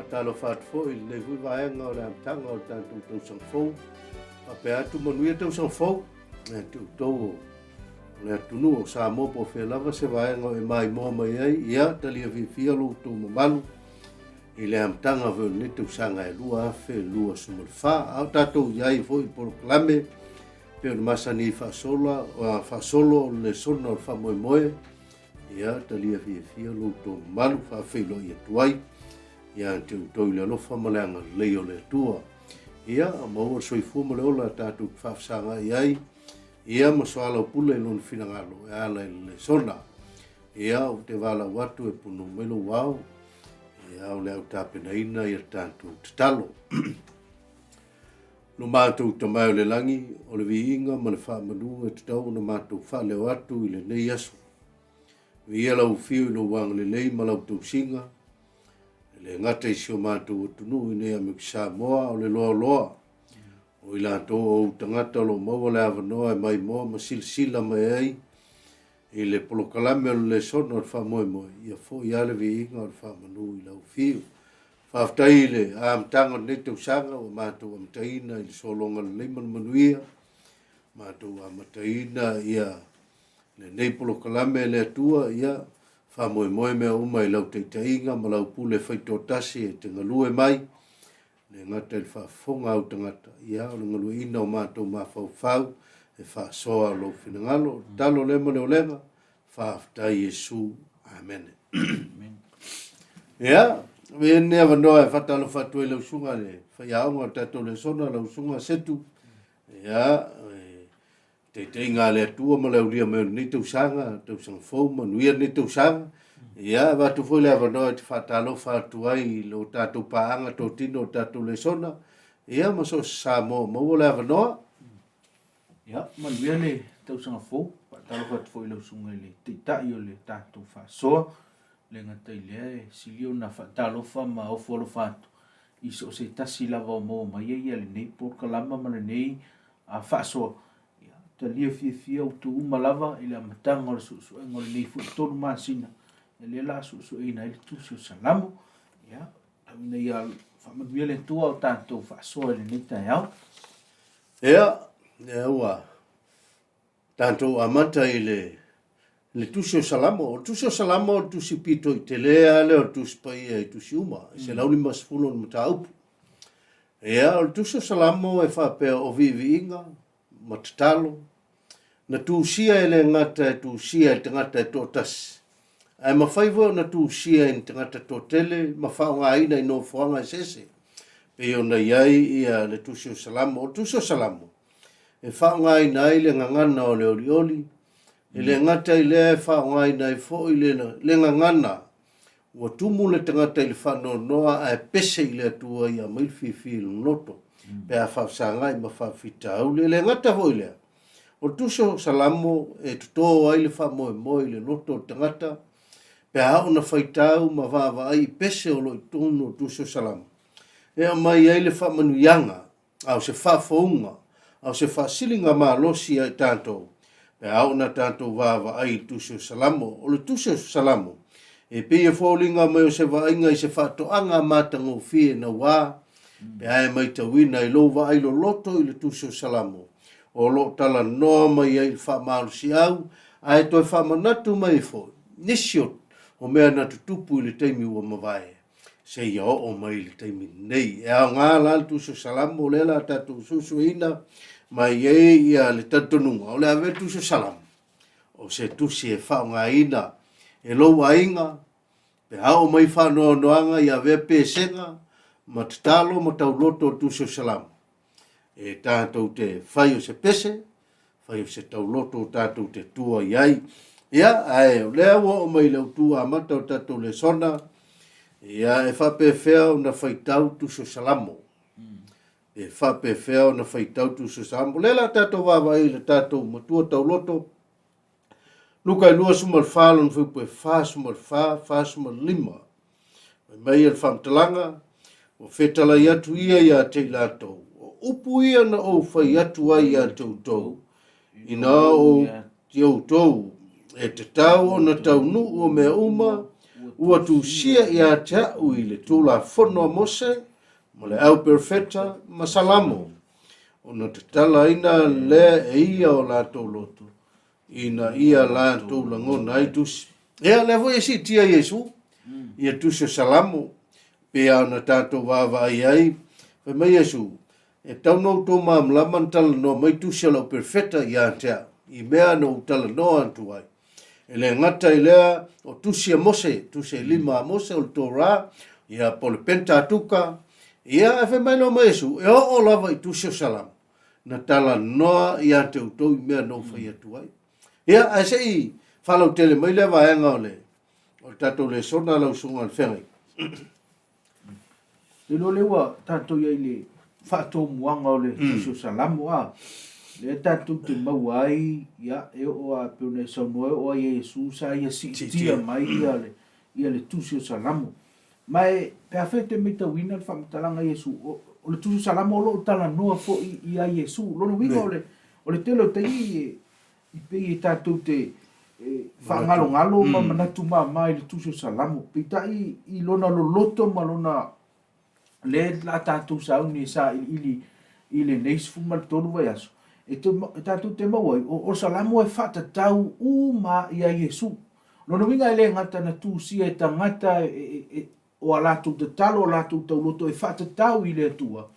faatalofa atu foi i lenei foi vaega o le amataga o le tatou tausaga fou. Faapea atu manuia tausaga fou ia te outou o le atunuu o Samoa po o fea lava se vaega o e maimoa mai ai, ia talia fiafia lo outou mamalu i le amataga foi o lenei tausaga e 2024. A o tatou i ai foi i polokalame pei ona masani ai faasola, faasolo o le lesona o le faamoemoe, Ia, talia fiafia lo outou mamalu, faafeiloai atu ai ia te outou i le alofa ma le agalelei o le Atua. Ia, maua le soifua ma le ola tatou te faafesagai ai, ia ma soalaupule i lona finagalo e ala i le lesona. Ia, ou te valaau atu e punu mai lou ao, ia, o le a ou tapenaina ia tatou tatalo. Lo matou Tama e o le lagi, o le viiga ma le faamanu e tatau ona matou faaleo atu i lenei aso. Viia lau afio i lou agalelei ma lau tausiga, e le gata i si o matou atunuu i nei Amerika Samoa, o le loaloa o i latou o ou tagata o lo o maua le avanoa e maimoa ma silasila mai ai i le polokalame o le lesona o le faamoemoe, ia foi lava le viiga o le faamanu i lau afio. Faafetai i le amataga o lenei tausaga ua matou amataina i le sologa lelei ma le manuia, matou amataina ia lenei polokalame le Atua, ia faamoemoe mea uma i lau taitaiga ma lau pule faitoatasi e te galue mai, le gata i le faafofoga a ou tagata, ia o le galueina o matou mafaufau e faasoa lou finagalo. Talo lea ma le olega, Faafetai Iesu. Amene. Ia, avea lenei avanoa e faatalofa atu ai lau susuga i le faiaoga o le tatou lesona, lau susuga Setu. Ia, e taitaiga a le Atua ma le aulia mai o lenei tausaga, tausaga fou, manuia lenei tausaga. Ia, avatu foi le avanoa e te faatalofa atu ai i lo tatou paaga totino o le tatou lesona, ia ma so o se Samoa maua le avanoa. Ia, manuia le tausaga fou. Faatalofa atu foi i lau susuga i le Taitai o le tatou faasoa. Le gata i lea e sili ona faatalofa ma ofo alofa atu i so o se tasi lava o maua mai ai ia lenei polokalama ma lenei faasoa. Ia, talia fiafia outou uma lava i le amataga o le suesuega o lenei foi 3 masina, ia lea o le a suesueina ai le Tusi o Salamo. Ia, tau ina ia faamanuia le Atua o tatou faasoa i lenei taeao. Ia, lea ua tatou amata i le, le Tusi o Salamo. O le Tusi o Salamo o le tusi pito i tele lava lea o le Tusi Paia i tusi uma, e 150 ona mataupu. Ia, o le Tusi o Salamo e faapea o viiviiga ma tatalo, na tusia e le gata e tusia e tagata e toatasi, ae mafai foi ona tusia e ni tagata toatele ma faaaogaina i nofoaga eseese, pei ona i ai ia le Tusi o Salamo. O le Tusi o Salamo, e faaaogaina ai le gagana o le olioli, e le gata i lea e faaaogaina ai foi le, le gagana ua tumu le tagata i le faanoanoa ae pese i le Atua ia aumai le fiafia i lona loto, pe a faafesagai ma faafitauli. E le gata foi i lea, O le Tusi o Salamo e totō ai le faamoemoe i le loto o le tagata pe a oo ina faitau ma vaavaai i pese o lo o i totonu o le Tusi o Salamo, e aumai ai le faamanuiaga, a o se faafouga, a o se faasiliga malosi ia i tatou pe a oo ina tatou vaavaai i le Tusi o Salamo. O le Tusi o Salamo e pei e foliga mai o se vaaiga i se faatoaga matagofie naua pe a e maitauina i lou vaai loloto i le Tusi o Salamo, o lo o talanoa mai ai i le faamalosiau, ae toe faamanatu mai ai foi nisi o mea na tutupu i le taimi ua mavae seia oo mai i le taimi lenei. E aoga la le Tusi o Salamo, o lea la tatou suesueina mai ai ia le talitonuga o le avea le Tusi o Salamo o se tusi e faaaogaina e lou aiga Pe a oo mai faanoanoaga i avea pesega ma tatalo ma tauloto o le Tusi o Salamo, e tatou te fai o se pese, fai o se tauloto o tatou te tua i ai. Ia, ae o lea ua oo mai le autu amata o tatou lesona, ia, e faapefea ona faitau Tusi o Salamo. E faapefea ona faitau Tusi o Salamo. O lea la tatou vaavaai i le tatou matua tauloto, Luka e 24 lona fuaiupu e 44, 45. Fai mai le faamatalaga, ua fetalai atu ia ia te i latou, o upu ia na ou fai atu ai ia te outou, ina o te outou, e tatau ona taunuu o mea uma, Ua tusia ia te a'u i le Tulafono a Mose ma le Au Perofeta ma Salamo, ona tatalaina lea e ia o latou loto, ina ia latou lagona ai tusi. Ia, lea foi e siitia Iesu, ia tusi o Salamo, pei lava ona tatou vaavaai ai, fai mai Iesu, E tatau ona outou malamalama na talanoa mai tusi o lau perofeta ia te au, i mea na ou talanoa atu ai. E le gata i lea, o tusi a Mose, tusi e lima a Mose o le Torah, ia po o le Pentateuka, ia ae fai mai loa ma Iesu, e oo lava i tusi o Salamo, na talanoa ia te outou i mea na ou fai atu ai. Ia, ae se i faalautele mai lea vaega o le o le tatou lesona lau susuga i le feagaiga. Te iloa lea ua tatou i ai i le faatomuaga o le Tusi o Salamo, a. Lea tatou te maua ai, ia, e oo lava pei ona e saunoa, e oo lava ia Iesu sa ia siitia mai ia le, ia le Tusi o Salamo. Ma e, pe afai e te matauina le faamatalaga a Iesu, o, o le Tusi o Salamo o lo o talanoa foi ia Iesu. O lona uiga o le, o le tele o taimi e, i pei e tatou te faagalogalo ma manatu mama i le Tusi o Salamo. Peitai i lona loloto ma lona lea la tatou sauni e sailiili i lenei 13 vaiaso, e, te, e tatou te maua ai, o, o Salamo e faatatau uma ia Iesu. Lona uiga e le gata na tusia e tagata e, e, e, o a latou tatalo, o latou tauloto e faatatau i le Atua,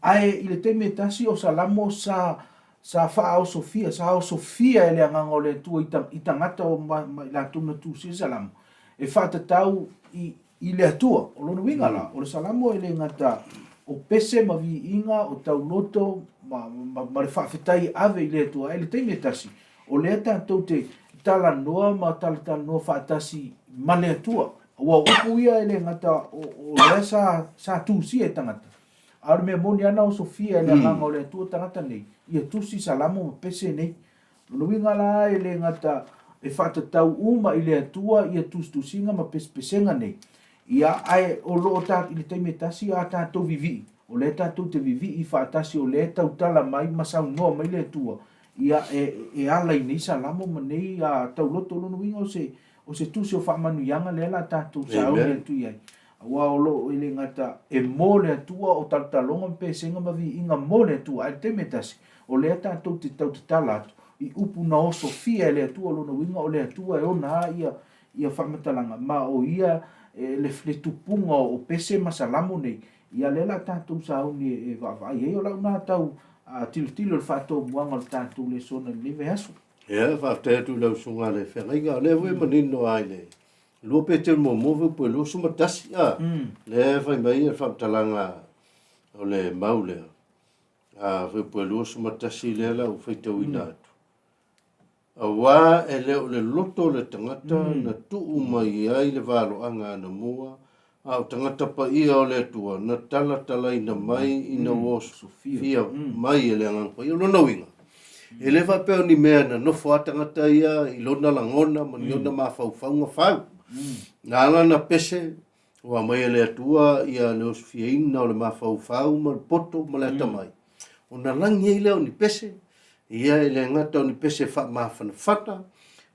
ae i le taimi e tasi o Salamo sa sa faaosofia, sa osofia e le Agaga o le Atua i, ta, i tagata o ma, ma i latou na tusia Salamo, e faatatau i, i le Atua. O lona uiga la, o le Salamo e le gata o pese ma viiga, o tauloto ma, ma, ma le faafetai e ave i le Atua, ae i le taimi e tasi, o lea tatou te talanoa ma talatalanoa faatasi ma le Atua. Aua o upu ia e le gata o, o lea sa, sa tusia e tagata, a o le mea moni lava na osofia e le Agaga o le Atua tagata nei, ia tusi Salamo ma pese nei. O le uiga la e le gata e faatatau uma i le Atua ia tusitusiga ma pesepesega nei, ia ae o lo o ta, i le taimi e tasi a tatou vivii, o lea tatou te vivii faatasi o lea e tautala mai ma saunoa mai le Atua, ia e, e ala i nei Salamo ma nei a, tauloto. O lona uiga o se, O se tusi o faamanuiaga lea la tatou sauni atu i ai, aua o lo o e le gata e mo le Atua o talotaloga ma pesega ma viiga mo le Atua, ae i le taimi e tasi, o lea tatou te tautatala atu i upu na osofia e le Atua, o lona uiga o le Atua e ona a ia ia faamatalaga, ma o ia e, le, le tupuga o pese ma salamo nei, ia lea la tatou sauni e, e vaavaai ai. O lau na tau a, tilotilo i le faatomuaga o le tatou lesona i lenei vaiaso. Ia, faafetai atu i lau susuga le feagaiga. O lea foi e manino lava i le 2 Peteru muamua fuaiupu e 21, a, lea e fai mai le faamatalaga o le mau lea, a, fuaiupu e 21 lea la ua faitauina atu. Aua e le o le loto o le tagata na tuu mai ai le valoaga anamua, a o tagata paia o le Atua na talatalaina mai ina ua osofia mai e le Agaga Paia. O lona uiga, e le faapea o ni mea na nofo a tagata ia i lona lagona ma ni ona mafaufauga fau. Na ala ona pese, ua aumai e le Atua ia le osofiaina o le mafaufau ma le poto ma le atamai, ona lagi ai lea o ni pese, ia e le gata o ni pese faamafanafana,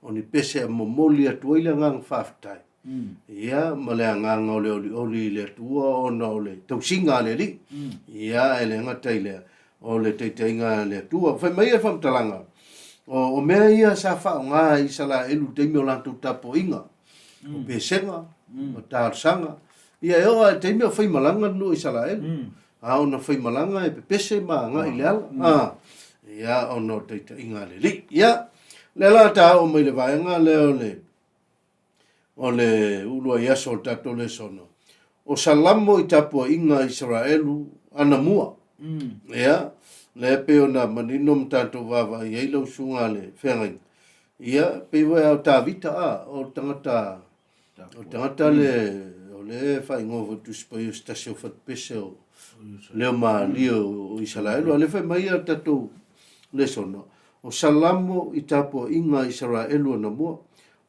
o ni pese e momoli atu ai le agaga faafetai. Ia, ma le agaga o le olioli i le Atua ona o le tausiga a le Alii. Ia, e le gata i lea, o le taitaiga a le Atua. Fai mai le faamatalaga, o, o mea ia sa faaaoga e Isaraelu i taimi o latou tapuaiga, o pesega, o talosaga. Ia, e oo lava i le taimi o faimalaga le nuu o Isaraelu. A ona faimalaga e pepese ma agai i le ala. A, ia, ona o le taitaiga a le Alii. Ia, lea la ta oo mai i le vaega lea o le o le uluai aso o le tatou lesona, o Salamo i tapuaiga a Isaraelu anamua. Ia, lea pei ona manino ma tatou vaavaai ai lau susuga a le feagaiga. Ia, pei foi a o Tavita, a, o le tagata, o le tagata le, o le faaigoa foi Tusi Paia o se tasi o fatupese o leo malie o Isaraelu. A o lea fai mai a tatou lesona, o Salamo i tapuaiga a Isaraelu anamua.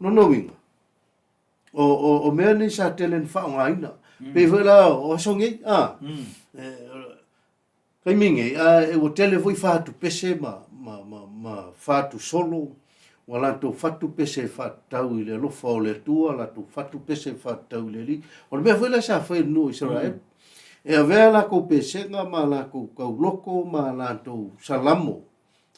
Lona uiga, o, o, o mea nei sa tele na faaaogaina. Mm. Pei foi la o aso nei, a, mm. e, taimi nei, a, e ua tele foi fatu pese ma, ma, ma, ma fatu solo, Ua latou fatu pese e faatatau i le alofa o le Atua, latou fatu pese e faatatau i le Alii. O le mea foi lea sa fai e le nuu o Isaraelu. E avea a latou pesega ma a latou tauloko ma a latou salamo,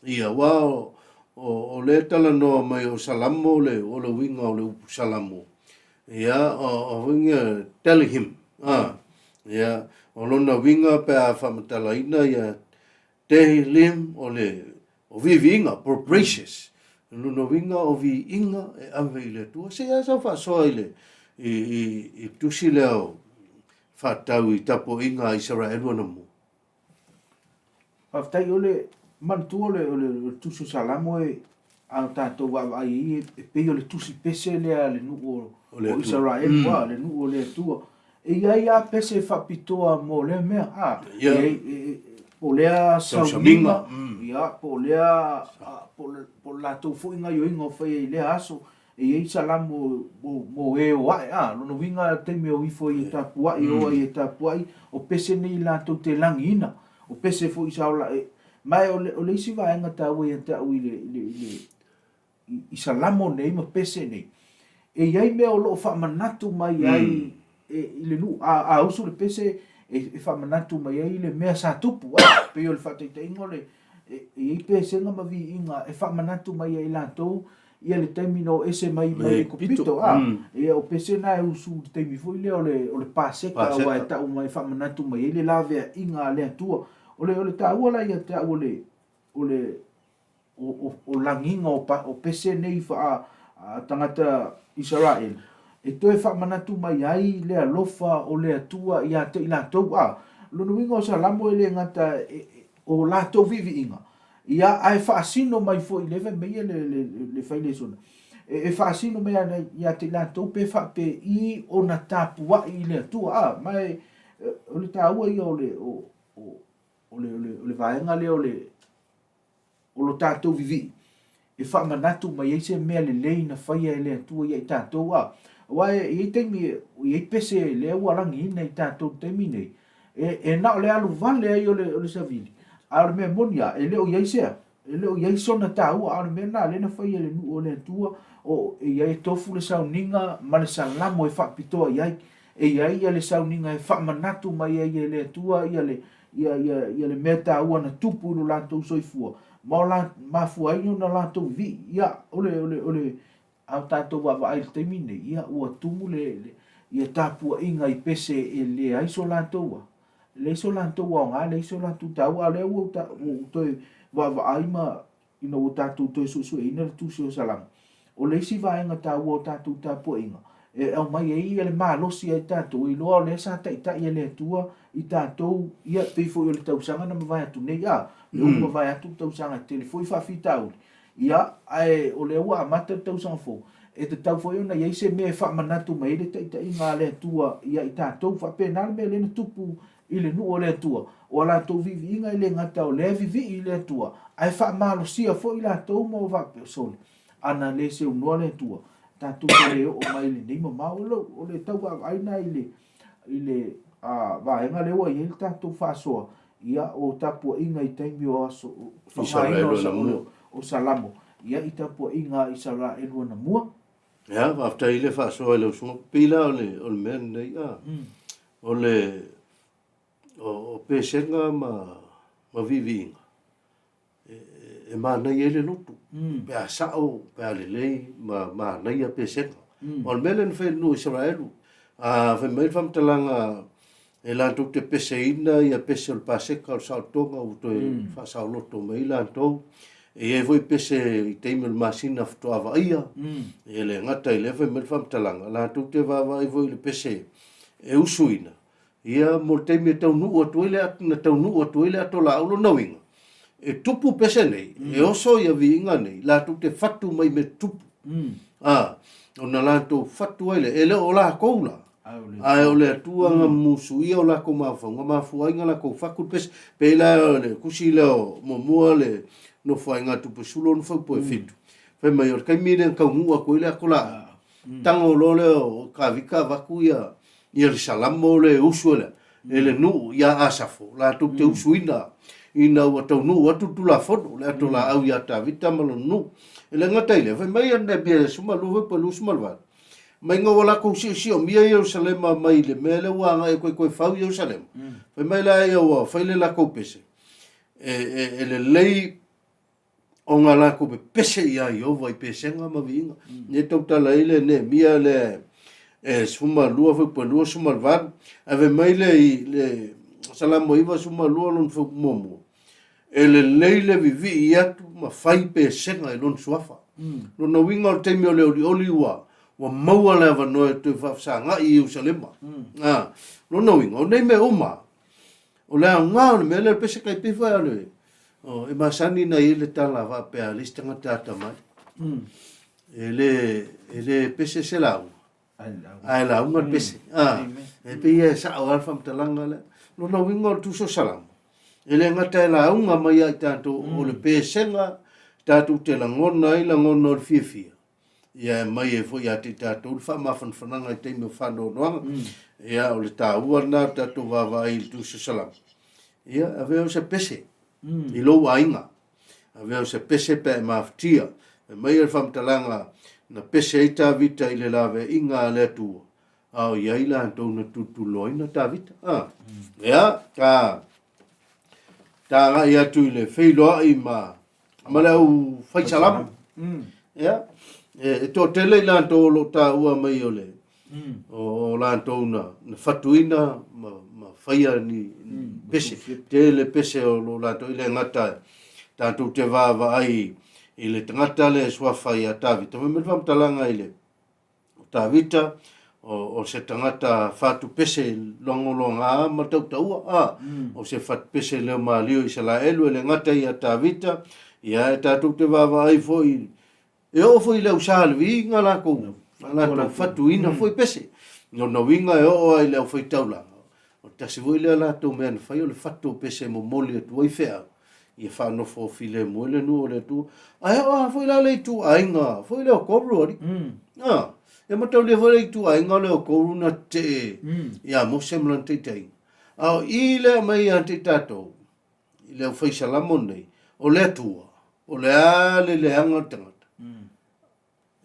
ia, aua o, o, o lea e talanoa mai o salamo le, o le uiga o le upu salamo, ia, o, o foi ia, tell him, a, ia, o lona uiga pe a faamatalaina ia, Tehillim o le o viiviiga, praises. O lona uiga o viiga e ave i le Atua. Se i a sau faasoa i le i, i, i tusi lea o faatatau i tapuaiga a Isaraelu anamua. Faafetai o le manatua o le, o le, o le tusi o Salamo e a o tatou vaavaai ai e, e pei o le tusi pese lea a le nuu o, o, o Isaraelu, mm. a, le nuu o le Atua. E i ai lava pese faapitoa mo lea mea, a, e i ai, e, e, po o lea sauniga, ia, po o lea, po o le, po o le latou foi gaioiga o faia i lea aso, e i ai salamo mo, mo e o ae, a, lona uiga taimi o ifo ai e tapuai, o ai e tapuai, o pese nei latou te lagiina, o pese foi sa ola, e, ma e o le, o le isi vaega taua ia te au i le, i le, i le, i Salamo nei ma pese nei, e i ai mea o lo o faamanatu mai ai mm. e, i le nuu, a, a usu le pese e, e faamanatu mai ai le mea sa tupu, a, pei o le faataitaiga o le, e, e i ai pesega ma viiga e faamanatu mai ai latou ia le taimi na o ese mai mai Ekopito, a, mm. ia o pese na e usu le taimi foi lea o le, o le Paseka, aua e tau mai faamanatu mai ai le laveaiga a le Atua. O le, o le taua la ia te au o le, o le, o, o, o lagiga o, pa, o pese nei faa a, tagata Isaraelu, e toe faamanatu mai ai le alofa o le Atua ia te i latou. A, lona uiga o Salamo e le gata e, e, o latou viiviiga, ia, ae faasino mai foi, lea fai mai le, le, le failesona, e, e faasino mai ana ia te i latou pe faapei ona tapuai i le Atua. A, ma e, o le taua ia o le, o, o, o le, o le, o le vaega lea o le, o lo tatou vivii, e faamanatu mai ai se mea lelei na faia e le Atua ia i tatou, a. Aua e i ai taimi e i ai pese lea ua lagiina i tatou i le taimi nei, e, e na o le alu vale ai o le, o le savili, a o le mea moni lava, e le o i ai se a, e le o i ai sona taua, a o le mea lena lea na faia e le nuu o le Atua, o, e i ai e tofu le sauniga ma le salamo e faapitoa i ai. E i ai ia le sauniga e faamanatu mai ai e le Atua ia le, ia, ia, ia le mea taua na tupu i lo latou soifua, ma o la, mafua ai ona latou vivii. Ia, o le, o le, o le, a o tatou vaavaai i le taimi lenei, ia, ua tumu le, le, ia tapuaiga i pese e leai so latou a, leai so latou aoga, leai so latou taua, a o lea ua ou, ua ou toe vaavaai ma Ina ua tatou toe suesueina le Tusi o Salamo, o le isi vaega taua o tatou tapuaiga, e aumai ai le malosi ia i tatou, e iloa o lea sa taitai e le Atua i tatou, ia, pei foi o le tausaga na mavae atu nei, a, lea ua mavae atu le tausaga e tele foi faafitauli, ia, ae o lea ua amata le tausaga fou, e tatau foi ona i ai se mea e faamanatu mai ai le taitaiga a le Atua ia i tatou. Faapena le mea lea na tupu i le nuu o le Atua, o a latou viiviiga e le gata o lea e vivii i le Atua, ae faamalosia foi latou ma o faapea, Sole, ana le seunoa le Atua, tatou te le oo mai i lenei mamao. O le, o le tau vaavaai na i le, i le a, vaega lea ua i ai le tatou faasoa, ia, o tapuaiga i taimi o aso, faaaogaina o, o Salamo, ia, i tapuaiga a Isaraelu anamua. Ia, faafetai i le faasoa i lau susuga. Pei la o le, o le mea lenei, a, o le, o, o pesega ma, ma viiviiga, e, e manaia ai le loto. Pe a sao, pe a lelei, ma manaia pesega. O le mea lea na fai e le nuu o Isaraelu, a fai mai le faamatalaga e latou te peseina ia pese o le Paseka o le saolotoga ua toe mm. faasaoloto mai latou. E i ai foi pese i taimi o le masina faatoa vaaia, mm. e le gata i lea fai mai le faamatalaga, latou te vaavaai foi i le pese e usuina, ia mo le taimi e taunuu atu ai le na taunuu atu ai le ato laau lona uiga, e tupu pese nei, mm. e oso ia viiga nei, latou te fatu mai me tupu. Mm. A, ona latou fatu ai le, e le o lakou la, Ae o le Atua na musuia o lakou mafaufauga, mafua ai na lakou faku le pese. Pei la o le kusi lea o muamua le Nofoaiga a Tupe Sulo ona faupo e fitu. Fai mai o le taimi lea na taunuu atu ai le ato laau, tago loa lea o Tavita avatu ia ia le Salamo le usu lea e le nuu ia Asafo latou te usuina ina ua taunuu atu le Tulafono le ato laau ia Tavita ma lona nuu. E le gata i lea, fai mai a Nehemia 12 fuaiupu 28, Mai ga ua lakou siosiomia Ierusalema mai le mea lea ua agai atu ai toe fau Ierusalema. Fai mai la ia ua fai le lakou pese, e, e, e lelei ona latou pepese iā Ieova i pesega ma viiga. Lea e tautala ai le Neemia lea e 12 fuaiupu e 28, ae fai mai le i le Salamo 92 lona fuaiupu muamua, e lelei le vivii atu ma fai pesega i lona suafa. Lona uiga o le taimi o le olioli ua ua maua le avanoa e toe faafesagai i Ierusalema. Lona uiga, o nei mea uma, O le aoga o le mea lea, o le pese tai pei foi o le, o, e masani na i ai le tala faapea a le isi tagata atamai. E le, e le pese se lauga, ae lauga le pese. Ah, e pei e sao lava le faamatalaga lea. Lona uiga o le Tusi o Salamo, e le gata e lauga mai ia i tatou o le pesega tatou te lagona ai lagona o le fiafia, Ia e aumai ai foi ia te i tatou le faamafanafanaga i taimi o faanoanoaga. Ia o le taua lena o le tatou vaavaai i le Tusi o Salamo. Ia avea o se pese i lou aiga. Avea o se pese pe a e mafatia. Fai mai le faamatalaga na pese ai Tavita i le laveaiga a le Atua, a o i ai latou na tulituliloaina Tavita. Ah. Ia, ta ta agai atu i le feiloai ma ma le au fai salamo. Ia, e toatele i latou o lo o taua mai o le o latou na fatuina ma faia ni pese. Tele pese o lo latou i le gata tatou te vaavaai i le tagata lea e suafa ia Tavita. Fai mai le faamatalaga i le O Tavita, o se tagata fatupese logologa ma tautaua, a, o se fatupese leo malio i Isalaelu, e le gata ia Tavita, ia e tatou te vaavaai foi, e oo foi i le au Sa Levi na latou, na latou fatuina foi pese. Lona uiga e oo lava i le aufaitaulaga, o le tasi foi lea latou mea na fai o le fatu o pese e momoli atu ai feau, ia faanofo filemu ai le nuu o le Atua. Ae oo lava foi la le ituaiga foi lea o Koru alii. A, e mataulia foi le ituaiga lea o Koru na tetee ia Mose ma lana taitaiga. A o i lea e aumai ia te i tatou, i le aufai Salamo nei, o le Atua, o le a le leaga o le tagata,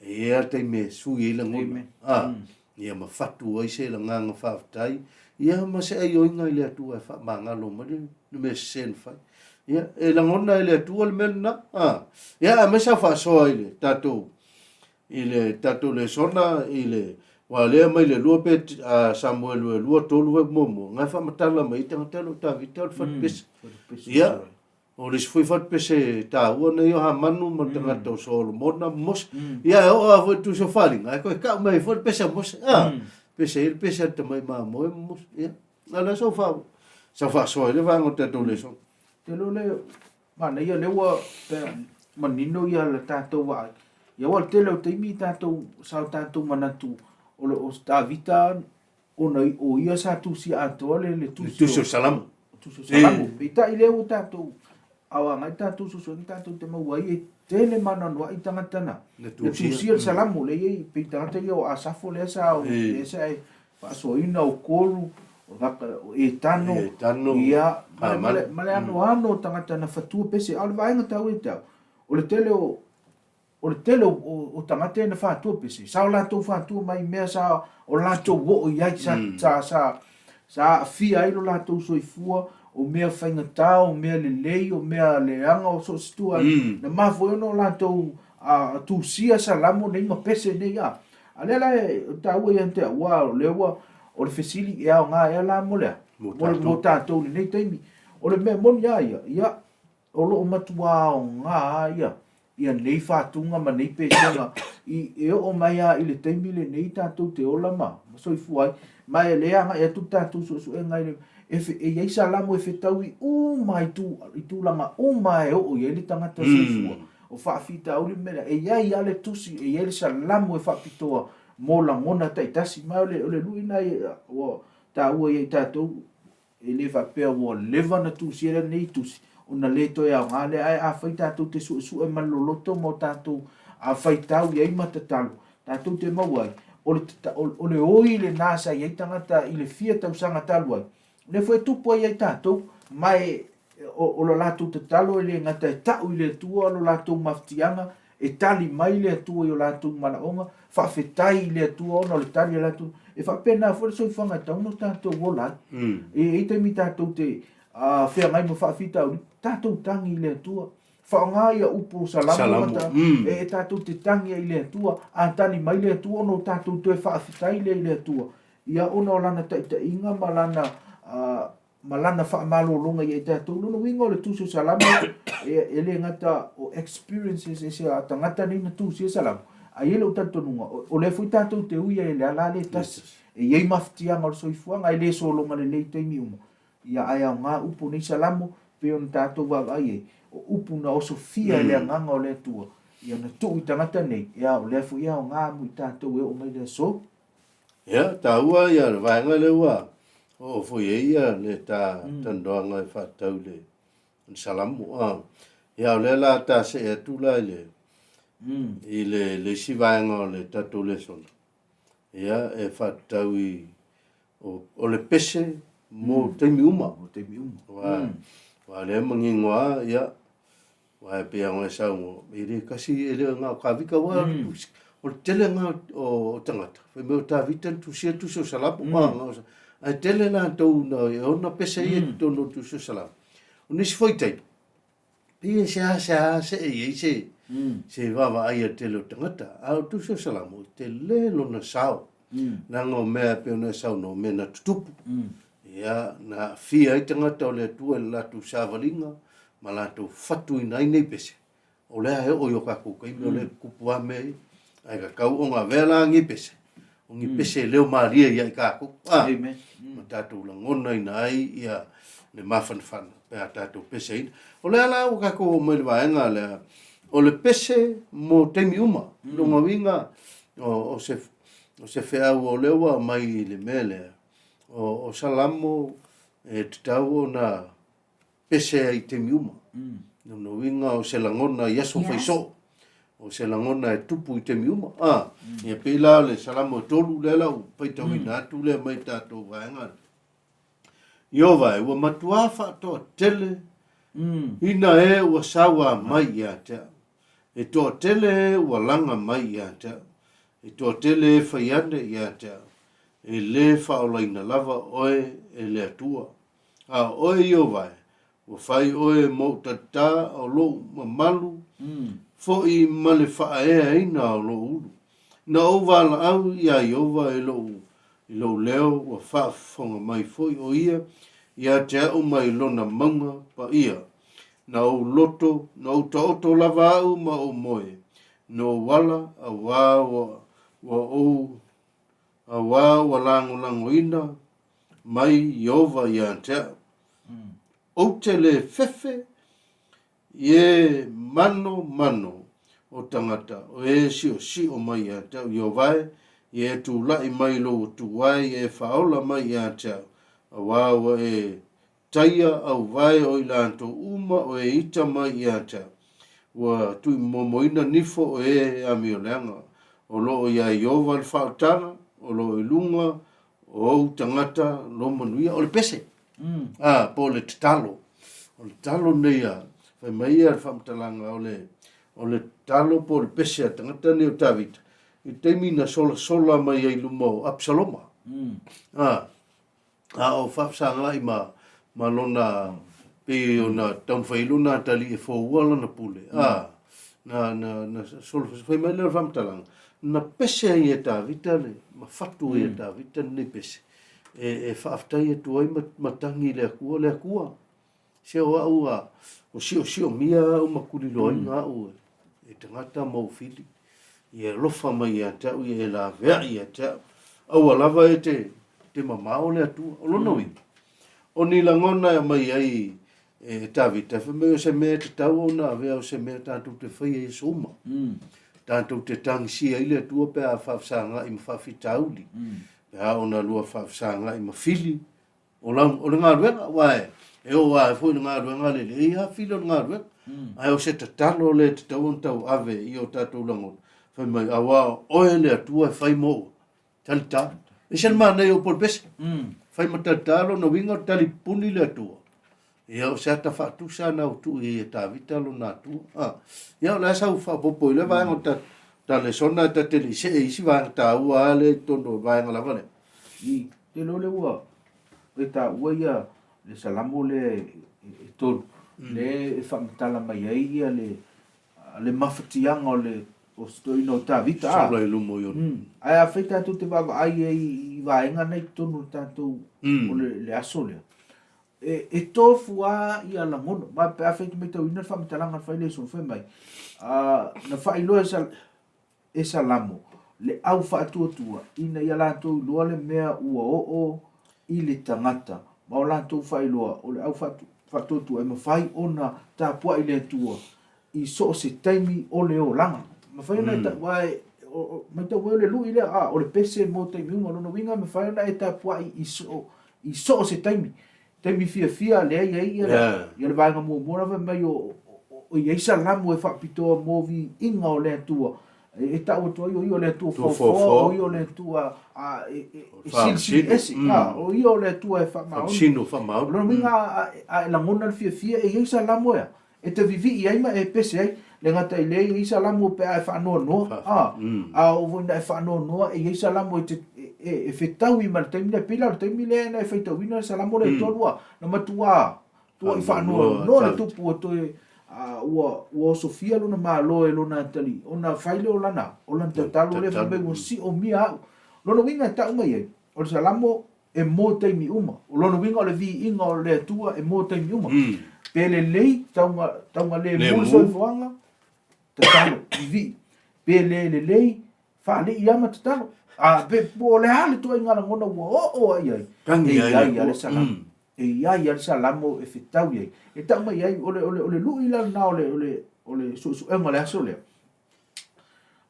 E i ai lava le taimi e sui ai lagona, a, ia ma fatu ai se lagaga faafetai, ia ma se aioiga i le Atua e faamagalo mai le le mea sese na fai. Ia, e lagona e le Atua le mea lena, a. Ia, aumai sau faasoa i le tatou, i le tatou lesona i le, aua o lea e aumai le 2 pe, a, Samuelu e 2, 3 e muamua, na e faamatala mai ai tagata o lo o Tavita o le fatupese. Ia, O le isi foi fatupese taua nei o Hamanu ma le tagata o Solomona ma Mose. Ia e oo lava foi i le Tusi o Faaaliga, ae toe tau mai ai foi le pese a Mose. A, pese ai le pese a le tamai mamoe ma Mose. Ia, a o le a sau faa, sau faasoa ai le vaega o le tatou lesona. Te iloa le manaia lea ua manino ia le tatou vaai. Ia aua o le tele o taimi tatou sa o tatou manatu o le o Tavita ona o ia sa tusia atoa le le tusi o Salamo. Tusi o Salamo. Peitai lea ua tatou ao agai tatou sosogi tatou te maua ai e tele ma anoanoai tagata na. Le tusia le Salamo le iai pei tagata ia o Asafo lea sa lea sa e faasoaina o Koru o Etano, Etano ia ma le ma le anoano o tagata na fatua pese. A o le vaega taua ia te au, o le tele o O le tele o tagata ia na fatua pese, sa o latou fatua mai mea sa o latou oo i ai, sa, sa, sa, sa aafia ai lo latou soifua, o mea faigata, o mea lelei, o mea leaga, o so o se ituaiga. Na mafua ai ona o latou tusia salamo nei ma pese nei, a. A lea la e taua ia te au, aua o lea ua, o le fesili e aoga ea la mo le a? Mo tatou i lenei taimi. O le mea moni lava ia, ia, O lo o matua aoga lava ia nei faatuga ma nei pesega i e oo mai lava i le taimi lenei tatou te ola ma soifua ai. Ma e le agai atu le tatou suesuega i le e e i ai salamo e fetaui uma i tu i tulaga uma e oo i ai le tagata soifua. O faafitauli ma mea lea, e i ai lava le tusi, e i ai le salamo e faapitoa mo lagona taitasi. Ma o le o le lui lena ua taua ia i tatou E le faapea ua leva ona tusia lenei tusi ona le toe aoga lea, ae afai tatou te suesue ma le loloto ma o tatou faitau i ai ma tatalo, tatou te maua ai, o le, o le oi lena sa i ai tagata i le fia tausaga talu ai, lea foi e tupu ai ia i tatou, ma e, o, o le latou tatalo e le gata e tau i le Atua lo latou mafatiaga, E tali mai le Atua i o latou manaoga, faafetai i le Atua ona o le tali a le Atua. E faapena foi le soifuaga e tatau ona tatou ola ai. E i ai taimi tatou te feagai ma faafitauli, tatou tagi i le Atua. Faaaoga ia upu o Salamo, Salamo. Ta, e tatou te tagi ai i le Atua, a tali mai le Atua ona o tatou toe faafetai lea i le Atua, ia ona o lana taitaiga ma lana ma lana faamalologa ia i tatou. Lona uiga o le Tusi o Salamo e le gata o experiences ese a tagata nei na tusia Salamo, ae i ai lou talitonuga o lea foi tatou te ui ai i le ala lea e tasi. E i ai mafatiaga o le soifuaga, e le sologa lelei i taimi uma, ia ae aoga upu nei Salamo pei ona tatou vaavaai ai, o upu na osofia e le Agaga o le Atua, ia na tuu i tagata nei, ia o lea foi e aoga mo i tatou e oo mai le aso. Ia, taua ia le vaega lea ua oo foi i ai ia le ta talanoaga e faatatau i le Salamo. Ah. Ia, o lea la ta see atu la i le, i le, le isi vaega o le tatou lesona. Ia, e faatatau i, o, o le pese mo taimi uma. Mo taimi uma. Aua, aua lea manino lava, ia, Aua e pei ona e saunoa, e le kasi, e le o na o Tavita, aua o le tele na o tagata, fai mai o Tavita na tusia le tusi o Salamo, ae tele latou na e ona pese ia i totonu o le tusi o Salamo. O nisi foi taimi, pei e seasea see i ai se, se vaavaai a le tele o tagata, a o le tusi o Salamo, e tele lona sao, leaga o mea e pei ona e saunoa, o mea na tutupu. Ia, na aafia ai tagata o le Atua i le latou savaliga ma latou fatuina ai nei pese. O lea e oo i o tatou taimi o lea e tutupu lava mea ia. Ae tatau ona avea la nei pese, o ni pese e leo malie ia i tatou, a, Amen. ma tatou lagonaina ai ia le mafanafana pe a tatou peseina. O lea la ua tatou oo mai i le vaega lea, o le pese mo taimi uma. Lona uiga, o se, o se feau o lea ua aumai i le mea lea, O Salamo e tatau ona pese ai i taimi uma. Lona uiga o se lagona i aso faisoo, o se lagona e tupu i taimi uma. A, ia pei la o le Salamo e 3 lea la ua faitauina atu lea mai tatou vaega. Ieova e, ua matuā faatoatele ina e ua sauā mai ia te au. E toatele e ua laga mai ia te au. E toatele e fai ane ia te au. E lē faaolaina lava oe e le Atua. A o oe Ieova e, ua fai oe mou tatā o lou mamalu foʻi ma le faaeaina o lou ulu. Na ou valaau iā Ieova i lou, i lou leo, ua faafofoga mai foi o ia ia te au mai lona mauga paia. Na ou loto, na ou taoto lava au ma ou moe, na ou ala, auā ua, ua ou Auā ua lagolagoina mai Ieova ia te au. Ou te le fefe i e manomano o tagata o e siosio mai ia te au. Ieova e, ia e tulaʻi mai i lou atuai, ia e faaola mai ia te au, auā ua e Taia auvae o i latou uma o e ita mai ia te au. Ua tuimomoina nifo o e amioleaga. O lo o iā Ieova le faaotaga, o lo o i luga o ou tagata lo manuia. O le pese, a, po o le tatalo. O le tatalo nei a, fai mai ia le faamatalaga o le, o le tatalo po o le pese a tagata nei o Tavita, i le taimi na solasola mai ai i luma o Apisaloma. A, A o faafesagai ma, ma lona, pei ona taumafai ai lona atalii e foua lana pule, a, na, na, na solo, fai mai lea o le faamatalaga, na pese ai e Tavita le, ma fatu ai e Tavita lenei pese, e, e faafetai atu ai ma, ma tagi i le Atua, le Atua, Se o au a, o siosiomia au ma kuliloaina au e, e tagata ma ou fili. Ia alofa mai ia te au, ia e laveai ia te au. Aua lava e te, te mamao le Atua. O lona uiga, o ni lagona e aumai ai e Tavita, fai mai o se mea e tatau ona avea o se mea tatou te faia i aso uma. Tatou te tagisia ai le Atua pe a faafesagai ma faafitauli. Pe a ona lua faafesagai ma fili, O lau, o le galuega, aua e, e oo lava foi i le galuega le lelei lava fili o le galuega. Ae o se tatalo lea e tatau ona tauave i o tatou lagona, fai mai, auā o oe le Atua e fai mo ua. Talitā. E ese le manaia o upu o le pese. Fai ma talitā lona uiga o talipuni le Atua. Ia, o se ata faatusa na ua tuu i ai e Tavita lona Atua. A, ia, o le a sau faaopoopo i lea vaega o ta, ta lesona e ta te le i see i isi vaega taua lava lea i totonu o le vaega lava lea. I te iloa lea ua e taua ia le Salamo lea e tolu, lea e faamatala mai ai ia le le mafatiaga o le o si toeaina o Tavita a. Sola i luma o Iona. Ae afai tatou te vaavaai ai i vaega na i totonu o le tatou o le aso lea, e, e tofu lava ia lagona. Ma pe afai e te matauina le faamatalaga na fai le Iesu fai mai, na faailoa e Sa, e Salamo le au faatuatua ina ia latou iloa le mea ua oo i le tagata, ma o latou faailoa o le au faatuatua e mafai ona tapuai le Atua i so o se taimi o le olaga. Mafai ona e ta, aua e, matau foi o le lui lea, a, o le pese mo taimi uma. O lona uiga e mafai ona e tapuai i so, i so o se taimi. Taimi fiafia lea e i ai ia, yeah, ia le vaega muamua la fai mai o, o i ai salamo e faapitoa mo viiga o le Atua. E tau atu ai o ia o le Atua foafoa, o ia o le Atua e silisili ese, o ia o le Atua e faamaoni. Famasino faamaoni. O lona uiga a e lagona le fiafia, e i ai salamo e a? E te vivii ai ma e pese ai. Le gata i lea, e i ai salamo pe a e faanoanoa, a, a oo foi ina e faanoanoa, e i ai salamo e te, e, e fetaui ma le taimi lea. E pei la o le taimi lea na e faitauina le salamo lea e tolu, a, na matuā tuai faanoanoa le tupu ua toe, a, ua, ua osofia lona Malo e lona atalii, ona fai lea o lana, o lana tatalo lea fai mai ua siomia au. Lona uiga e tau mai ai, o le salamo e mo taimi uma. O lona uiga o le viiga o le Atua e mo taimi uma. Pe lelei tauga, tauga lemu le soifuaga, tatalo, vivii. Pe le lelei, faalii lava ma tatalo. A, pe, po o le a le ituaiga lagona ua oo ai ai, Tangi e ai i ai le lava le Atua. salamo. E i ai lava le salamo e fetaui ai. E tau mai ai, o le, o le, o le lui la lena o le, o le, o le suesuega o le aso lea.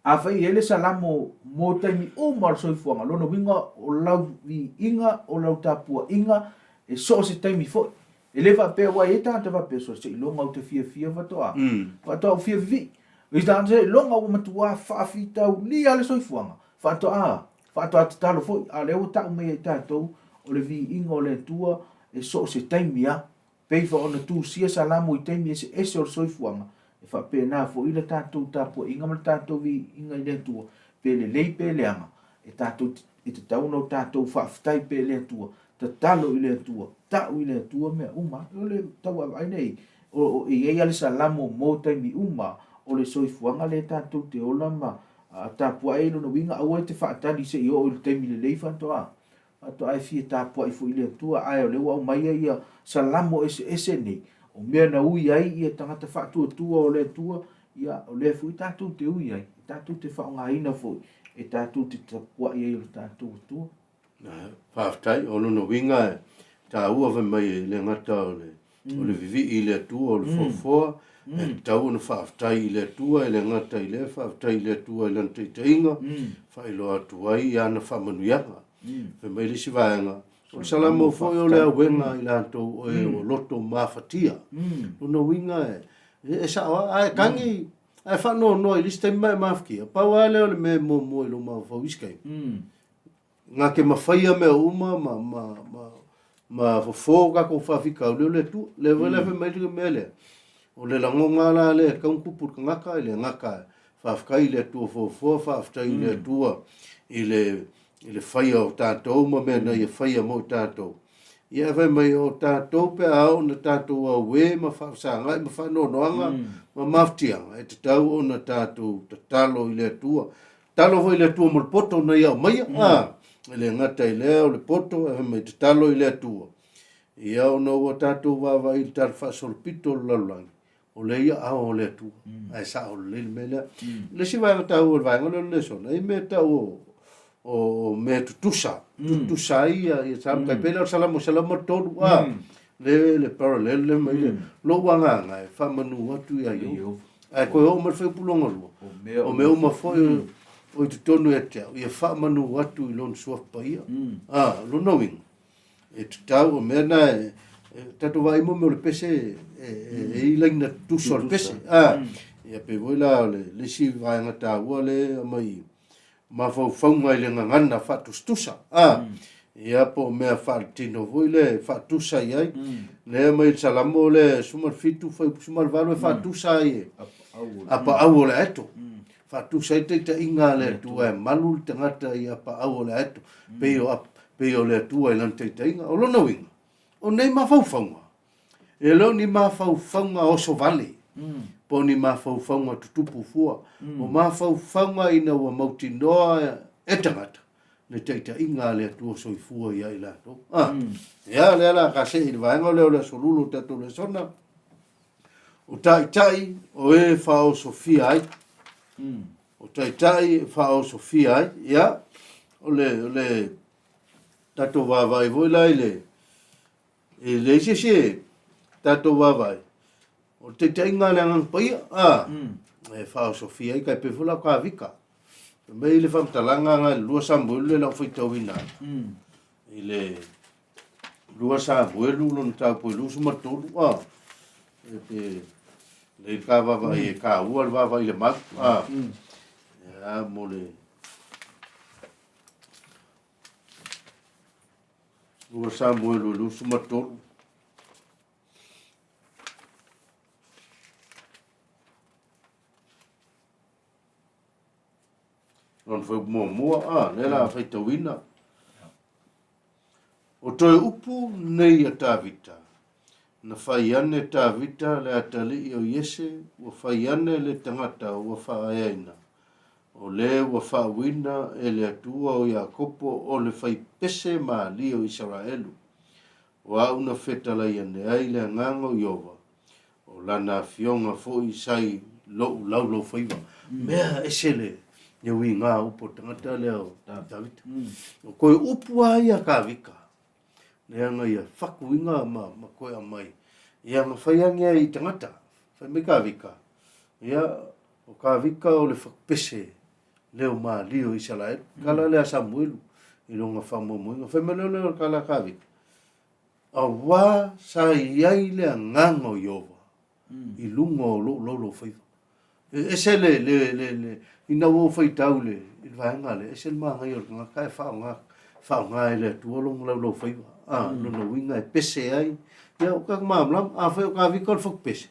Afai e i ai le salamo mo taimi uma o le soifuaga, lona uiga o lau viiga, o lau tapuaiga e so o se taimi foi. E le faapea aua e i ai tagata faapea, sole seiloga ou te fiafia faatoa, faatoa ou fia vivii. O isi tagata seiloga ua matua faafitaulia le soifuaga, faatoa, faatoa tatalo foi. A o lea ua tau mai e i tatou o le viiga o le Atua e so o se taimi lava. Pei foi ona tusia Salamo i taimi eseese o le soifuaga, e faapena foi le tatou tapuaiga ma le tatou viiga i le Atua, pe lelei pe leaga, e tatou te, e tatau ona o tatou faafetai pea i le Atua, tatalo i le Atua, tau i le Atua mea uma. O le tau vaavaai nei, o, o, e i ai lava le Salamo mo taimi uma o le soifuaga lea tatou te ola ma tapuai ai lona uiga, aua e te faatali se i oo i le taimi lelei faatoa Faatoa e fia tapuai foi i le Atua, ae o lea ua aumaia ia salamo eseese nei, o mea na ui ai ia tagata faatuatua o le Atua, ia o lea foi tatou te ui ai, e tatou te faaaogaina foi, e tatou te tapuai ai i lo tatou Atua. Faafetai, o lona uiga e taua fai mai e le gata o le, o le vivii i le Atua, o le foafoa, e tatau ona faafetai i le Atua, e le gata i lea, faafetai i le Atua i lana taitaiga, faailoa atu ai ana faamanuiaga. Fai mai le isi vaega, o le Salamo foi o le auega i latou o e ua loto mafatia. Lona uiga e, e sao lava, a e tagi, a e faanoanoa i le isi taimi ma e mafatia, pau lava lea o le mea e muamua i lou mafaufau i isi taimi. Na te mafaia mea uma ma, ma, ma, ma fofo o tatou faafitauli o le Atua. Lea foi la fai mai le mea lea, o le lagoga la lea e tatau ona tupu i le tagata, e le gata faafetai i le Atua foafoa, faafetai i le Atua i le, i le faia o tatou ma mea na ia faia mo i tatou. Ia fai mai o tatou pe a oo ina tatou auē ma faafesagai ma faanoanoaga ma mafatiaga, e tatau ona tatou tatalo i le Atua. Tatalo foi i le Atua mo le poto na ia aumaia, a, e le gata i lea o le poto, ae fai mai tatalo i le Atua. Ia ona ua tatou vaavaai i le tala faasolopito o le lalolagi, o lea i aao o le Atua, ae sao lelei le mea lea. Le isi vaega taua o le vaega lea o le lesona, e i ai mea e tau o, o mea tutusa, tutusa ai ia, ia Salamo, tai pei la o le Salamo 103, a, le, le parallel le mai le, lou agaga e faamanu atu ia Iohu. Ae toe oo mai le fuaiupu lona lua, o mea uma foi o i totonu ia te au, ia faamanu atu i lona suafa paia. A, o lona uiga, e tatau, o mea na e, tatou vaai mo mea o le pese, e, e, e i laina tutusa o le pese. A, ia pei foi la o le, le isi vaega taua lea e aumai mafaufauga i le gagana faatusatusa. A, mm. Ia po o mea faaletino foi lea e faatusa i ai. Lea mai le Salamo lea 17 fuaiupu 18 e faatusa ai e apaau o le aeto. Faatusa ai taitaiga a le Atua e malu le tagata i apaau o le aeto, pei o pei o le Atua i lana taitaiga. O lona uiga, o nei mafaufauga, e le o ni mafaufauga oso vale, po o ni mafaufauga tutupu fua. O mafaufauga ina ua mautinoa e tagata le taitaiga a le Atua soifua ia i latou. Ah, ia, lea la ka see i le vaega lea o le aso lulu o tatou lesona. O taitai o e faaosofia ai. O taitai e faaosofia ai. Ia, o le, o le tatou vaavaai foi la i le, e leai se isi e tatou vaavaai, o le taitaiga a le Agaga Paia, a, e faaosofia ai, tai pei foi la o Kavika. Fai mai le faamatalaga agai le 2 Samuelu lea o le a ou faitauina ai. I le 2 Samuelu lona mataupu e 23, a, e pe, lei ka vaavaai e kāua le vaavaai i le mau, a, ia, mo le, 2 Samuelu 23. Lona fuaiupu muamua, a, lea la faitauina. O toe upu nei a Tavita, na fai ane Tavita le atalii o Iese, ua fai ane le tagata ua faaeaina, O le ua faauuina e le Atua o Iakopo o le faipese malie o Isaraelu, o a'u na fetalai ane ai le Agaga o Ieova, o lana Afioga foi sa i lo'u laulaufaiva. Mea ese le uiga o upu a le tagata lea o Tavita. O koe upu lava ia a Kavika, leaga ia fakuiga ma koe aumai, ia ma fai ane ai i tagata. Fai mai Kavika, ia, O Kavika o le fakupese leo malie o Isaraelu. Kala lea a Samuelu i lona faamoemoega. Fai mai lea o le kala a Kavika, Auā sa i ai le agaga o Ieova i luga o lou laulaufaiva. E ese le, le, le, le, ina ua ou faitau i le, i le vaega lea, ese le manaia o le tagata e faaaoga, faaaoga e le Atua lona laulaufaiva. A, lona uiga e pese ai. Ia, o ka malamalama, afai o Kavika o le fotupese,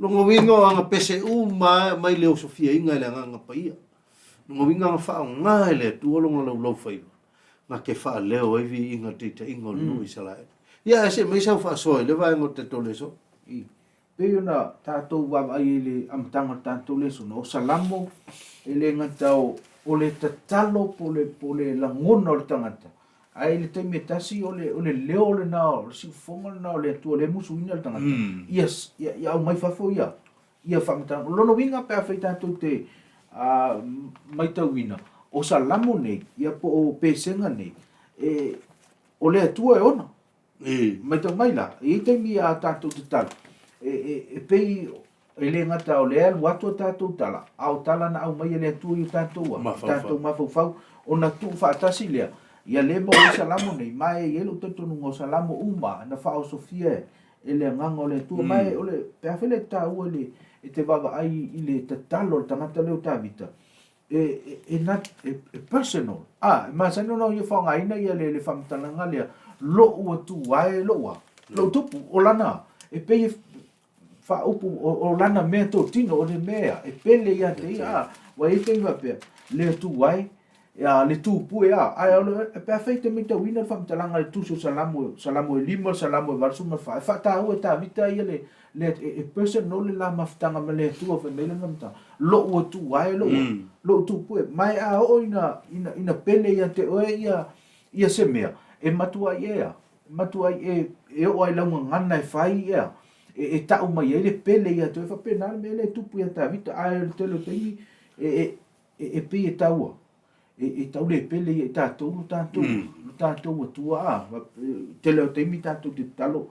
lona uiga o ana pese uma lava e aumai le osofiaina e le Agaga Paia. Lona uiga na faaaoga e le Atua lona laulaufaiva na te faaleo ai viiga taitaiga o le nuu o Isaraelu. Ia, ae se i aumai sau faasoa i le vaega o le tatou lesona. I pei ona tatou vaavaai i le amataga o le tatou lesona, o Salamo e le gata o le tatalo po o le lagona o le tagata, Ae i le taimi e tasi, o le, o le leo lena, o le siufofoga lena o le Atua lea e musuina le tagata, ia, ia, ia aumai fafo ia, ia faamatalaga. O lona uiga pe afai tatou te uh, maitauina, o Salamo nei, ia po o Pesega nei, e, o le Atua e ona. E. Maitau mai la, e i ai taimi a tatou tatalo, e, e, e pei E le gata o lea e alu atu a tatou tala, a o tala na aumai e le Atua i o tatou a, i tatou mafaufau, ona tuu faatasi lea, ia le maua ai Salamo nei, ma e i ai lou talitonuga o Salamo uma na faaosofia e le Agaga o le Atua. Ma e o le, pe afai le taua i le, e te vaavaai i le tatalo a le tagata lea o Tavita, e, e, e, na, e, e personal, a, e masani ona ia faaaogaina ia le, le faamatalaga lea, lou Atua e, lou a, lou tupu, o lana, e pei e, faaupu o lana mea totino, o le mea e pele ia te ia, a, ua i ai taimi faapea, le Atua e, a, le Tupu e, a, ae o le, pe afai e te matauina le faamatalaga a le Tusi o Salamo, Salamo e 5, Salamo e 84, e faataua e Tavita ia le, le, e, e personal le la mafutaga ma le Atua, fai mai lana faamatalaga, lou Atua e, lou, lou Tupu e, ma e a oo ina, ina, ina pele ia te oe ia, ia se mea, e matuai e a, Matua ai e, e oo ai lau gagana e fai ea, e, e ta'u mai ai le pele ia te oe, faapena le mea lea e tupu ia Tavita, ae o le tele o taimi, e, e, e, e pei e taua, e, e tau le pele ia i tatou lo tatou, lo tatou Atua, a, tele o taimi tatou te tatalo,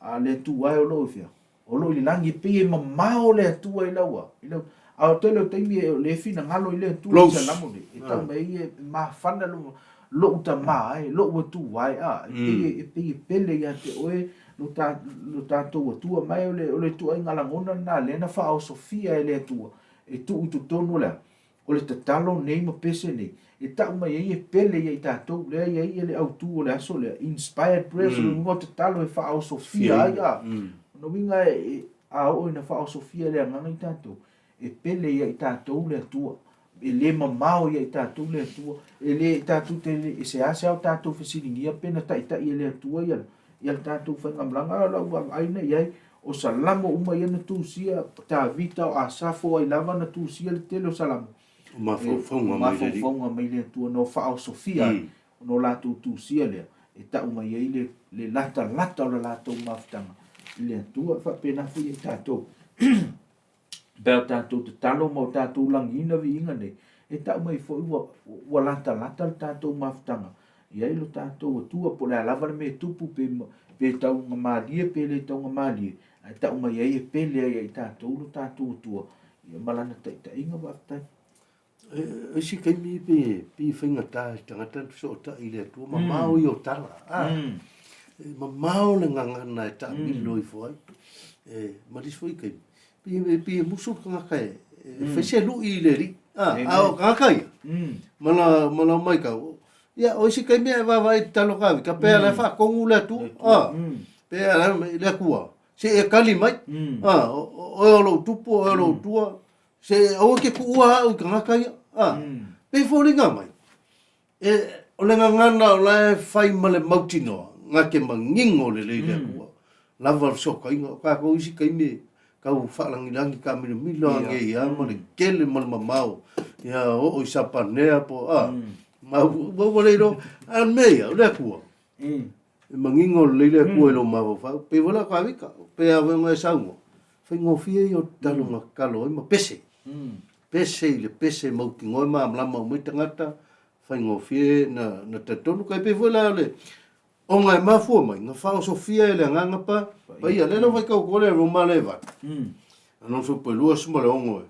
a le Atua e o lo o i fea? O lo o i le lagi, e pei e mamao le Atua i lau a, i lau, a o tele o taimi e le finagalo i le Atua i Salamo nei, e tau mai ai e mafana lou, lou tamā e, lou Atua e, a, e pei e, pei e pele ia te oe lo ta, lo tatou Atua, ma e o le, o le ituaiga lagona lena lea na faaosofia e le Atua e tuu i totonu o le a? O le tatalo nei ma pese nei, e tau mai ai e pele ia i tatou, lea e i ai le autu o le aso lea, inspired prayers, o le uiga o tatalo e faaosofia ai, a. O lona uiga a oo ina faaosofia e le Agaga i tatou, e pele ia i tatou le Atua, e le mamao ia i tatou le Atua, e le tatou te e seasea o tatou fesiligia pe na taitai e le Atua ia ia le tatou faigamalaga. A o lau vaavaai na i ai, o Salamo uma ia na tusia, o Tavita, o Asafo, o ai lava na tusia le tele o Salamo. O mafaufauga mai le Alii. O mafaufauga mai le Atua na faaosofia ai, ona o latou tusia lea, e tau mai ai le, le latalata o le latou mafutaga i le Atua. E faapena foi ia i tatou. Pe a o tatou tatalo ma o tatou lagiina viiga nei, e tau mai foi ua, ua latalata le tatou mafutaga i ai lo tatou Atua, po o le a lava le mea e tupu, pe, pe taugamalie pe le taugamalie, ae tau mai ai e pele ai ia i tatou lo tatou Atua, ia ma Lana taitaiga. Faafetai. E isi taimi pe pei e faigata i le tagata ona fesootai i le Atua, mamao ia o tala. A, e mamao le gagana e taamilo ifo ai. E, ma le isi foi taimi, pei e, pei e musu le tagata e, e fai se lui i le Alii. A, a o tagata ia, ma la, ma lau maitau, ia, o isi taimi e vaavaai i tatalo Tavita, pe a la e faatonu le Atua, a, pe a la le Atua, se i e tali mai, a, oe o lou tupu, oe o lou tua, Se aua ke kuua au i tagata ia. A, pei foliga mai, e, o le gagana o la e fai ma le mautinoa, na te manino lelei le Atua. Lava le fesootaiga, o tatou isi taimi e tau faalagilagi taamilomilo ane ia ma le tele ma le mamao, ia oo i Sapanea po o a, ma ua ua le iloa. A o le mea ia, o le Atua, E manino lelei le Atua i lou mafaufau. Pei foi la o Tavita, pe a foi ona e saunoa, faigofie ia o tatalo na tatalo ai ma pese. Pese i le pese mautinoa e malamalama uma ai tagata, faigofie na, na talitonu. Tai pei foi la o le, ona e mafua mai, na faaosofia e le Agaga pa, Paia. Lea la ua faitau atu ai le Roma lea e 8. Anonso pe 26 e.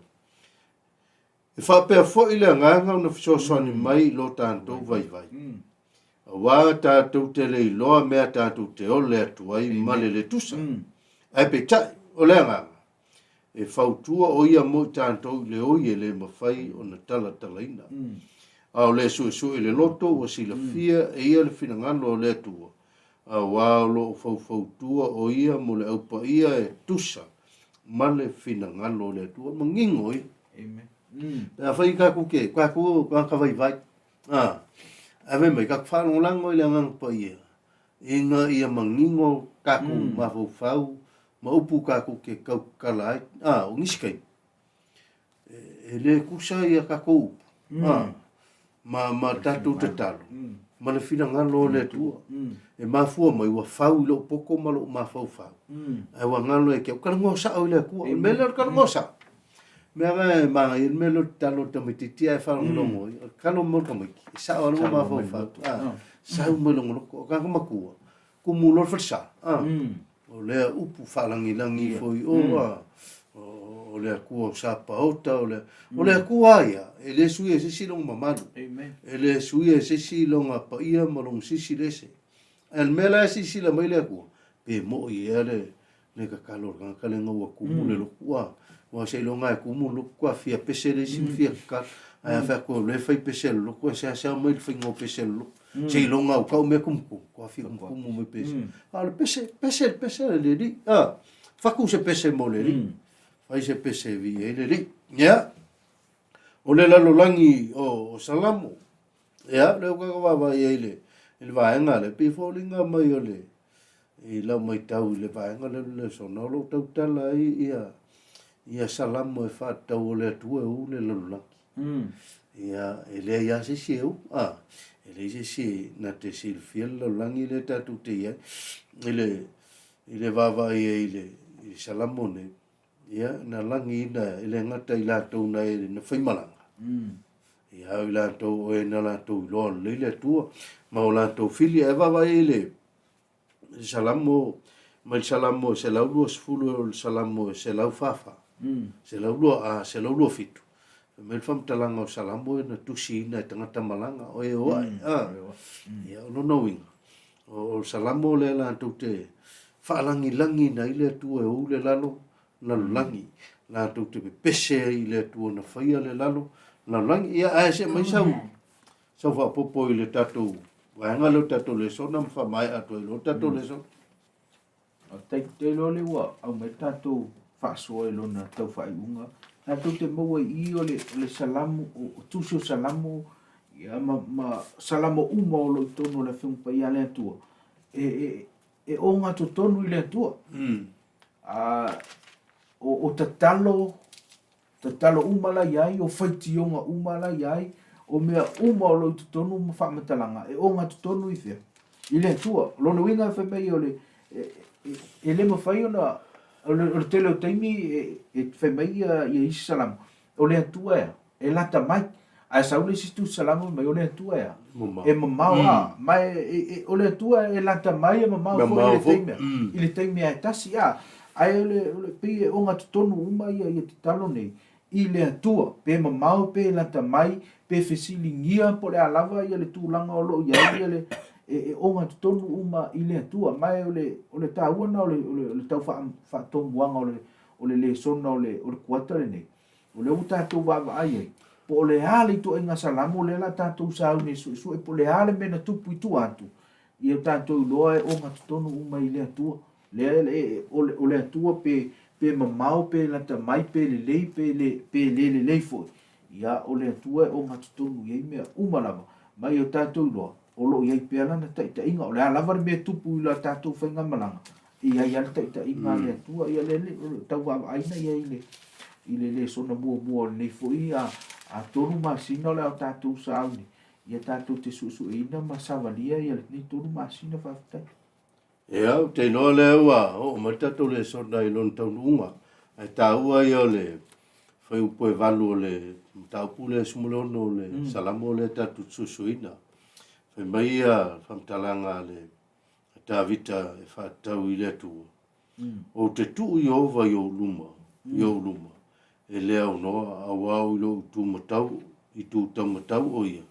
E faapea foi le Agaga ona fesoasoani mai i lo tatou vaivai, aua tatou te le iloa mea tatou te ole atu ai ma le le tusa. Ae peitai, o le Agaga, e fautua o ia mo i tatou i le oi e le mafai ona talatalaina. A o le suesue i le loto ua silafia e ia le finagalo o le Atua, aua o lo o faufautua o ia mo le Au Paia e tusa ma le finagalo o le Atua. Manino ia. Amen. Mm. Pe afai tatou te, tatou tagata vaivai, a, ave mai, tatou faalagolago i le Agaga Paia, ina ia manino tatou mafaufau ma upu tatou te tautatala ai. A, o nisi taimi, e le tusa ia tatou upu, a, ma, ma tatou tatalo, ma le finagalo o le Atua. E mafua mai ua fau i lou poto ma lou mafaufau, ae ua galo ia te au, talanoa sao i le Atua. O le mea lea o le talanoa sao. Mea la e manaia, le mea lea o le tatalo i le tamaitiiti ae faalogologo ai, o le tatalo mo le tamaiti, e sao lava lou mafaufau, a, sau mai lona loto. O tagata matua, tumu loa le falesa, a, o lea upu faalagilagi ifo i o, a, o le Atua o Sapaota, o le, o le Atua lava ia, e le suia e se isi lona mamalu, e le suia e se isi lona paia ma lona silisili ese. Ae o le mea la e silasila mai le Atua, pe moi ea le, le tatalo a le tagata lea ua tumu le lotu a aua seiloga e tumu le lotu a fia pese le isi ma fia tatalo ae a fai atu o lea e fai pese a le lotu e seasea mai le faiga o pese a le lotu seiloga o tau mea tumutumu toa fia tumutumu mai pese a o le pese pese le pese a le alii a fatu se pese mo le alii fai se pese e viia ai le alii. Ia o le lalolagi o Salamo ia lea ua vaavaai ai i le vaega lea pei e foliga mai o le I lau matau i le vaega lea o le lesona, o lo o tautala ai ia, ia Salamo e faatatau o le Atua e ou le lalolagi. Ia, e leai lava se isi e ou, a, e leai se isi na te silafia le lalolagi lea tatou te i ai. I le, i le vaavaai ai i le, i Salamo nei, ia, na lagiina e le gata i latou na e na faimalaga, ia, o i latou o e na latou iloa lelei le Atua, ma o latou fili, ae vaavaai ai i le, Salamo, mai le Salamo e 120 e oo i le Salamo e 144. 102, a, 127. Fai mai le faamatalaga o Salamo e na tusiina e tagata malaga, o e o ae, a. Ia, o lona uiga, o le Salamo lea latou te faalagilagiina ai le Atua e ou le lalo, lalolagi, latou te pepese ai i le Atua na faia le lalo, lalolagi. Ia, ae see mai sau, sau faaopoopo i le tatou vaega lea o tatou lesona ma faamaea atu ai loa tatou lesona. Faafetai. Ou te iloa o lea ua aumai le tatou faasoa i lona tau faaiuga. Tatou te maua i i o le, o le Salamo, o Tusi o Salamo, ia, ma, ma Salamo uma o lo o i totonu o le Afioga Paia a le Atua, e, e, e ogatotonu i le Atua. A, o, o tatalo, Tatalo uma la i ai, o faitioga uma la i ai, o mea uma o lo o i totonu ma faamatalaga, e ogatotonu i fea? I le Atua. O lona uiga e fai mai o le, e, e, e le mafai ona, o le, o le tele o taimi e, e fai mai ia, ia isi Salamo, o le Atua e a? E lata mai. Ae sau le isi tusi Salamo fai mai, o le Atua e a? Mamao. E mamao mm. a. Ma e, e, e, o le Atua e lata mai e mamao foi i le taimi, i le taimi a e tasi a. Ae o le, o le, pei e ogatotonu uma ia, ia tatalo nei i le Atua, pe mamao, pe lata mai, pe fesiligia po o le a lava ia le tulaga o lo o i ai ia le, e, e ogatotonu uma i le Atua. Ma e o le, o le taua lena o le, o le, o le tau faa, faatomuaga o le, o le lesona o le, o le kuata lenei. O lea ua tatou vaavaai ai, po o le a le ituaiga Salamo lea o le a tatou sauni e suesue, po o le a le mea na tupu i tua atu, ia tatou iloa e ogatotonu uma i le Atua. Lea e, o le, o le Atua pe, pe mamao, pe lata mai, pe lelei, pe le, pe le lelei foi, ia, o le Atua e ogatotonu i ai mea uma lava, ma ia tatou iloa, o lo o i ai pea Lana taitaiga. O le a lava le mea e tupu i la tatou faigamalaga, e i ai lava le taitaiga a le Atua. Ia, le, le, o le tau vaavaaina ia i le, i le lesona muamua o lenei foi a, a tolu masina o le a tatou sauni, ia tatou te suesueina ma savalia ia lenei tolu masina. Faafetai. Ia, ou te iloa lea ua oo mai le tatou lesona i lona taunuuga. Ae taua ia o le fuaiupu e 8 o le mataupu lea 16 o le Salamo lea tatou te suesueina. Fai mai ia le faamatalaga a le a Tavita e faatatau i le Atua, Ou te tuu Ieova i ou luma, i ou luma, e le aunoa, auā o i lou itu matau, itu taumatau o ia,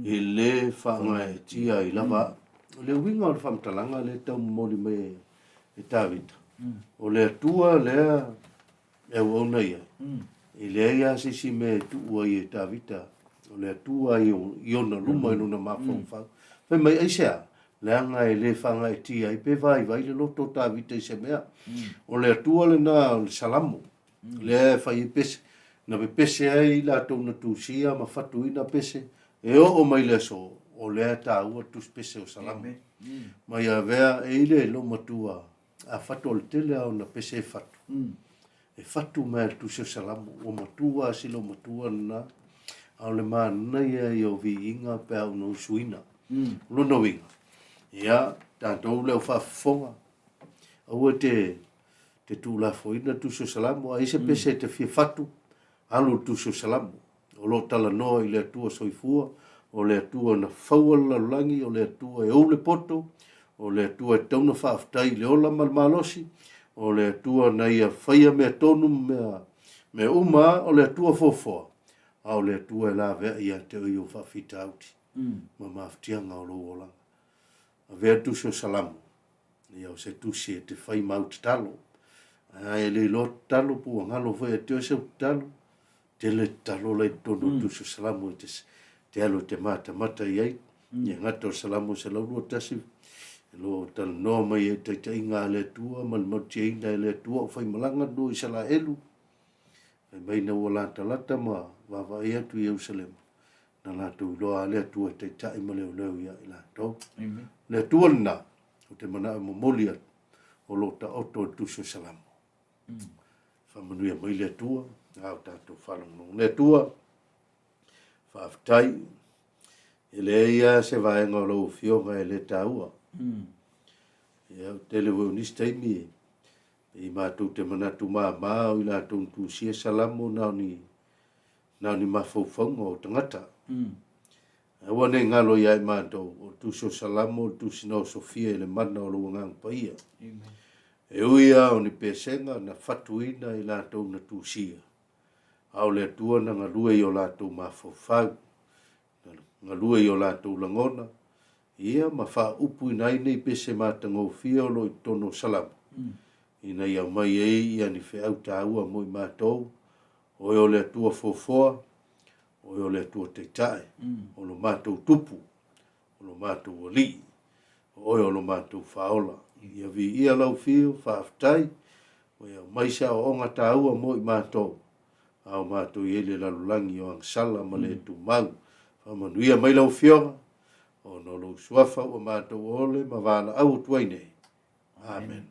e le faagaeetia ai lava au. O le uiga o le faamatalaga lea e tau momoli mai e Tavita, o le Atua lea e auauna i ai, e leai lava se isi mea e tuu ai e Tavita, o le Atua i ona luma i lona mafaufau. Fai mai, aisea? Leaga e le faagaeetia ai pe vaivai le loto o Tavita i se mea. O le Atua lena o le Salamo, lea e fai ai pese, na pepese ai i latou na tusia ma fatuina pese, e oo mai le aso, o lea e taua le tusi pese o Salamo. Ma ia avea e i le loomatua a fatu o le tele lava ona pese e fatu. E fatu mai le tusi o Salamo, ua matua lava si loomatua lena, a o le manaia ia o viiga pe a una usuina. O lona uiga, ia, tatou le au faafofoga, aua te te tuulafoina le tusi o Salamo, a i ai se pese e te fia fatu, alu i le tusi o Salamo. O lo o talanoa i le Atua soifua, o le Atua na faua le lalolagi, o le Atua e ou le poto, o le Atua e tatau ona faafetai i le ola ma le malosi, o le Atua na ia faia mea tonu ma mea, mea uma, o le Atua foafoa, a o le Atua e laveai ia te oe i ou faafitauli ma mafatiaga o lou olaga. Avea le tusi o Salamo, ia o se tusi e te fai ma au tatalo. Ae le iloa tatalo po ua galo foi ia te oe sau tatalo, tele tatalo la i totonu o tusi o Salamo e te, te alu e te matamata i ai. Ia gata o Salamo 121, e lo talanoa mai ai taitaiga a le Atua ma le malutiaina e le Atua o faimalaga no Isaraelu. Fai mai na ua latalata ma vaavaai atu i Ierusalema, na latou iloa a le Atua e taitai ma leoleo ia i latou. Amen. Le Atua lena, ou te manao e momoli atu, o lo taoto le tusi o Salamo. Faamanuia mai le Atua, a o tatou faalogologo. Le Atua, faafetai, e leai lava se vaega o lau Afioga e le taua. Ia, o tele foi o nisi taimi e i matou te manatu mama o i latou na tusia Salamo na o ni, na o ni mafaufauga o tagata. Aua ne i galo ia i matou, o le tusi o Salamo o le tusi na osofia i le mana o lou Agaga Paia. E ui lava o ni pesega na fatuina i latou na tusia, a o le Atua na galue i o latou mafaufau, na galue i o latou lagona, ia ma faaupuina ai nei pese matagofie o lo o i totonu o Salamo, ina ia aumai ai ia ni feau taua mo i matou, oe o le Atua foafoa, O oe o le Atua Taitai, o lo matou Tupu, o lo matou Alii, o oe o lo matou Faaola. Ia viia lau Afio, faafetai, ua e aumai se aoaoga taua mo i matou, a o matou i ai i le lalolagi o agasala ma le tumau. Faamanuia mai lau Afioga, ona o lou Suafa ua matou ole ma valaau atu ai nei. Amen.